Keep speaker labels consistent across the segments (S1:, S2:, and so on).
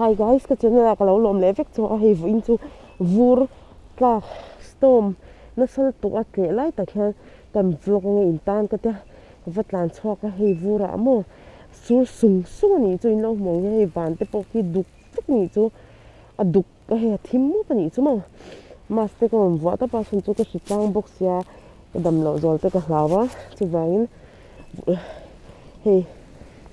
S1: Hi guys ka channel ah ka lo lawm leh vek chu a hei vawiin chu vur tlak storm nasa lutuk a tleh lai tak hian kan vlog nge in tan ka tia ka va tlan chhuak a hei vur ah maw sur sung sung a nih chu in lo hmu ang hian hei van te pawh khi duk vek a nih chu a duk a hei a thim mup a nih chu maw mask te ka rawn vuah tawp a chhan chu ka hri tlang bawk sia ka dam loh zual te ka hlau a chuvangin hei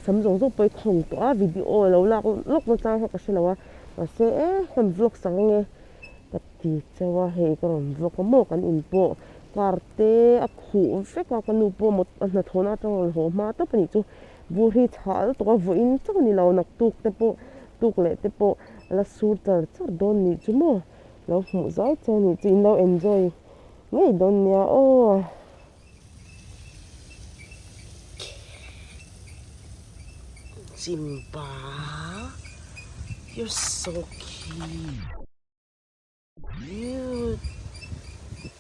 S1: sam zawng zawng pawh i khawng tawh a video lo lak lawk na chang kha ka hre lo a mahse e kan vlog sak ang e ka ti chauh a hei ka rawn vlog a maw kan in pawh car te a khuh vek a ka nu pawh mawt a hnathawhna atang rawn haw hma tawp a nih chu bur hi chhah lutuk a vawiin chauh a ni lo naktuk te pawh tuk leh te pawh a la sur char char dawn nih chu maw lo hmuh zai chauh a nih chu in lo enjoy ngei dawn nia aw. Simba you're so cute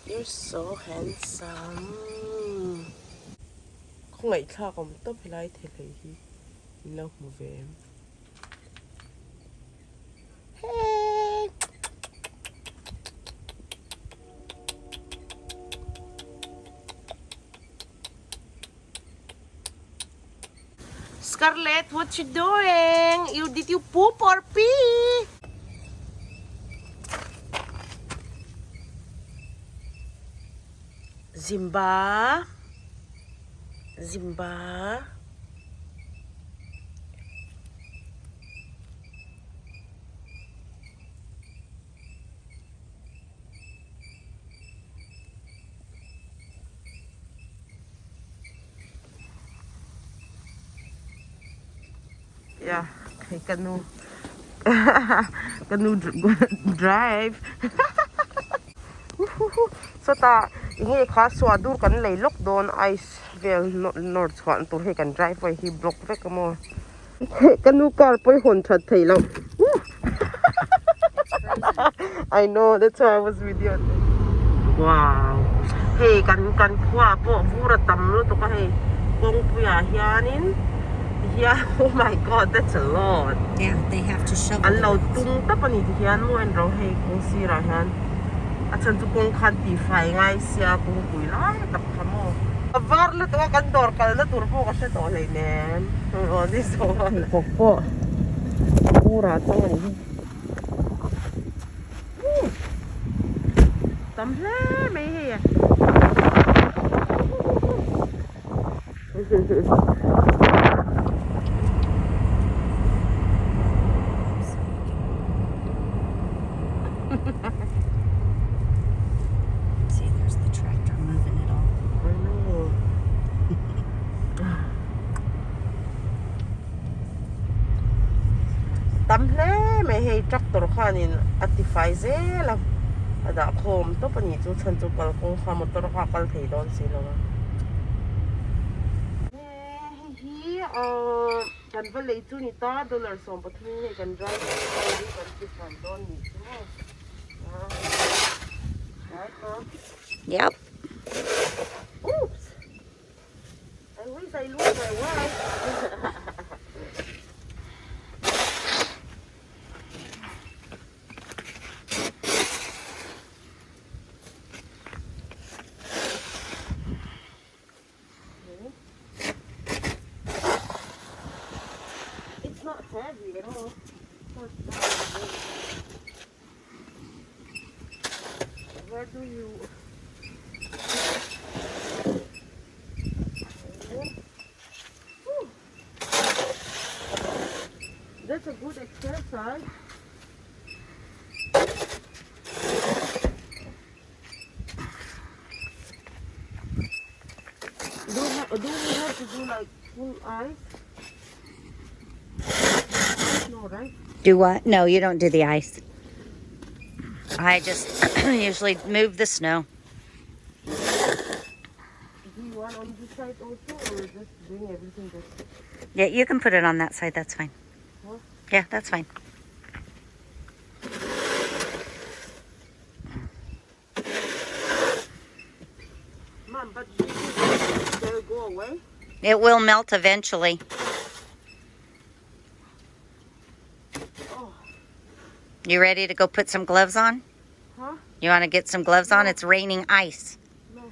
S1: you're so handsome khawngaihthlak awm tawp helai thei hi in lo hmu ve em. Hey! Scarlett, what you doing? You did you poop or pee? Zimba. Zimba. Yeah, hei ka nu ka nu drive sawtah enge kha suah dur kan lei lawk dawn ice vel nawr chhuah tur hei kan drive hi block vek a maw. Ka nu car pawh i hawn that theih loh. I know that's why I was with you. Wow. Hei kan kan khua pawh vur a tam lutuk a hei kawngpui ah hianin tihian oh my god that's a lot.
S2: Yeah, they have to shovel.
S1: An lo tung tap a ni tihian maw en ro hei kawng sirah hian a chhan chu kawng khan tihfai ngai sia kawngpui lai tak kha maw. A var lutuk a kan dawr kalna tur pawh ka hre tawh hleinem. Aw ni zawh a. Pheikhawk pawh vurah chang a ni hi. Tam hle mai hei a.
S2: See, there's the tractor moving it all.
S1: I know. Tam hle mai hei tractor khanin a ti fai zel a a dah khawm tawp a nih chu chhan chu kalkawng kha motor kha a kal thei dawn si lo a. Hei hi ahh kan va lei chu ni ta dollar 13 in hei kan driver hi kan ti fai dawn nih chu maw. Right mom?
S2: Yep.
S1: Oops. I wish I lose my wife. It's not heavy at all. Where do you That's a good exercise. Do, do we have to do like full ice? No, right?
S2: Do what? No, you don't do the ice. I just usually move the snow.
S1: Do you want on this side also or just bring everything just...
S2: Yeah, you can put it on that side. That's fine.
S1: Huh?
S2: Yeah, that's fine.
S1: Mom, but do you think they'll go away?
S2: It will melt eventually.
S1: Oh.
S2: You ready to go put some gloves on?
S1: Huh?
S2: You want to get some gloves on? It's raining ice.
S1: No.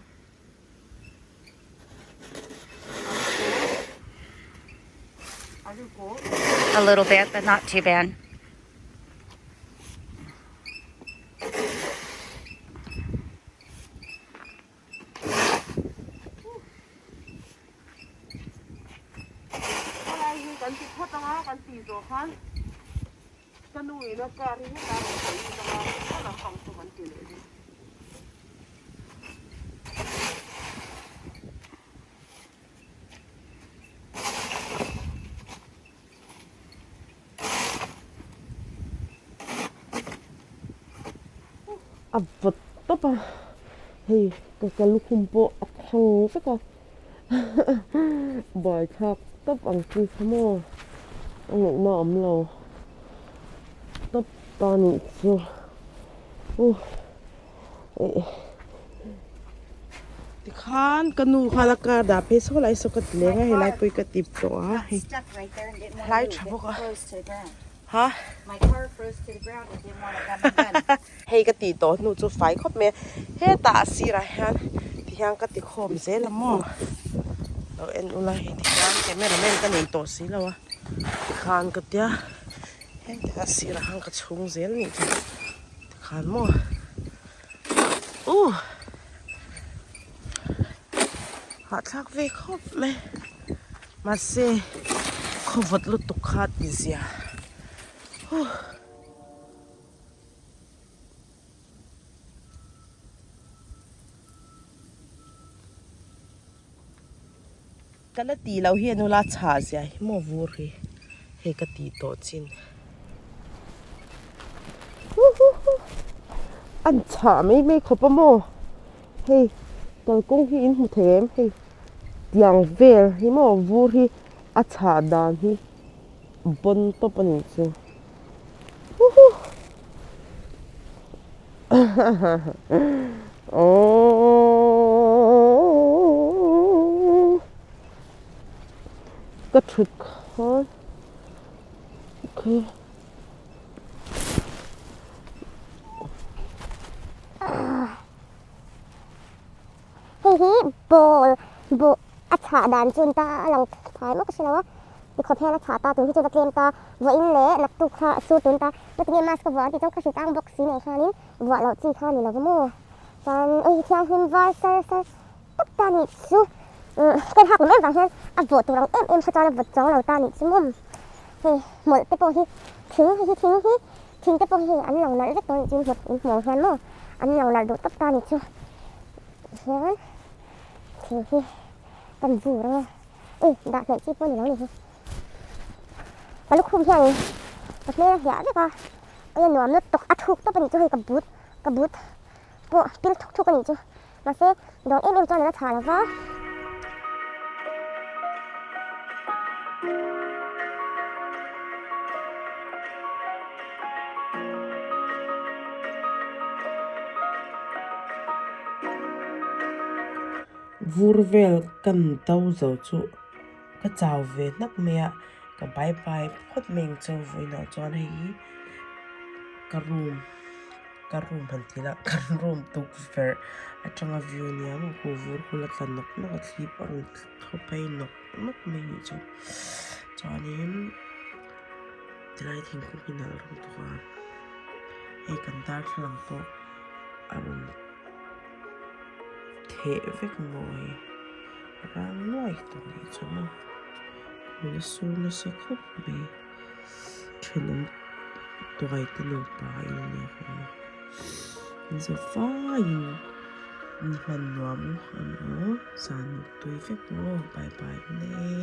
S1: Are you cold?
S2: A little bit, but not too bad.
S1: Helai hi kan ti phawt anga kan tih zawh khan ka nu ina car hi heta rawn sawi lut anga a lampang chu kan ti leh dawn. A vawt tawp a, hei ka ka lukhum pawh a thang vek a, buai thlak tawp ang chi kha maw a ngaihna a awm lo tawp ta nih chu uh eh. Tikhan ka nu khan a car dah phei saw lai saw ka ti leng a helai pawh hi ka tip tawh a hei hlai tha bawk a. Ha?
S2: My car froze to the ground and didn't want to come again.
S1: Hei ka tih tawh hnu chu fai khawp mai a, hetah a sirah hian ti hian ka ti khawm zel a maw? Lo en ula hei ti hian camera man ka nei tawh si lo a, tikhan ka tia heng a sirah khan ka chhung zel nih chu tikhan maw uh hahthlak ve khawp mai. Mahse khawvawt lutuk kha ti zia huh. Ka la tih loh hian nula chhah zia hi maw vur hi hei ka tih tawh chin. An chhah mai mai khawp a maw hei kalkawng hi in hmu thei em hei tiang vel hi maw vur hi a chhah dan hi bawn tawp a nih chu aww ka thut khan okay.
S3: Hei hi ball buh a chhah dan chu ta a lang thai mawk a hre lo a, tikhawp hian a chhah ta tun hi chu va tlem ta vawiin leh naktuk kha a sur tun ta ngatinge mask a vuah ang tih chuan ka hrilh tang bawk si nei khanin vuah loh chi kha a ni lo va maw chuan ui thianghlim var sar sar tak ta nih chu ka inhak lawm em vang hian a vawh tur ang em em kha chuan a vawt chuang lo ta nih chu maw hei hmawlh te pawh hi thing hei hi thing hi thing te pawh hi hei an lo nalh vek tawh a nih chu in hmuh hian maw an lo nalh duh tawp ta nih chu. Hian thing hi kan vur ang a, ui dah hnaih chi pawh a ni lo ni hi. Ka lukhum hian ka hmel a hliah vek a, ui a nuam lutuk a thuk tawp a nih chu hei ka but ka but pawh pil thuk thuk a nih chu mahse dawng em em chuan a la chhah lo va.
S1: Vur vel kan do zo chu ka chau ve hnak mai a, ka bye bye phawt mai ang chu vawiinah chuan hei hi ka room ka room han tih lah kan room tukverh atanga view a nia maw khu vur khu la tla nawk nawk a thli pawh a rawn thaw phei nawk nawk mai a nih chu chuanin. Tilai thingkung hi nalh rawng tawh a, hei kan darthlalang pawh a rawn theh vek mawi rang nuai tawh a nih chu maw hmun a sur nasa khawp mai thenawm tuai te nupa in a nia kha maw an za faiin ni hman nuam ang aw zan mut tui vek maw bye bye hle.